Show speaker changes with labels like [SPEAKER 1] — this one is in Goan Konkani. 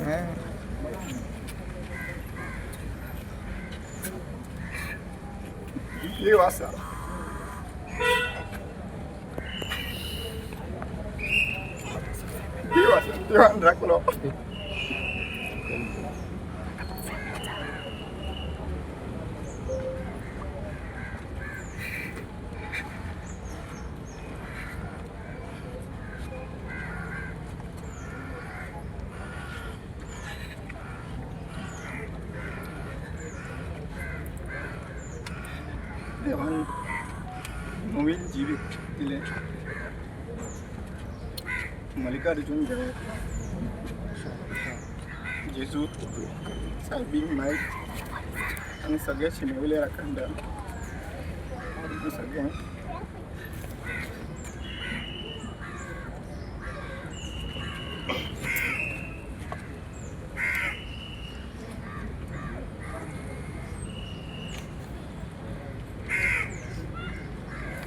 [SPEAKER 1] हें देव आसा. देव आसा, देवान राखलो. देवान नवीन जिवीत दिलें. मल्लिकार्जून देव, जेजू, सायबीन मायक आनी सगळे शिमे वयले राखणदार, सगळ्यांक.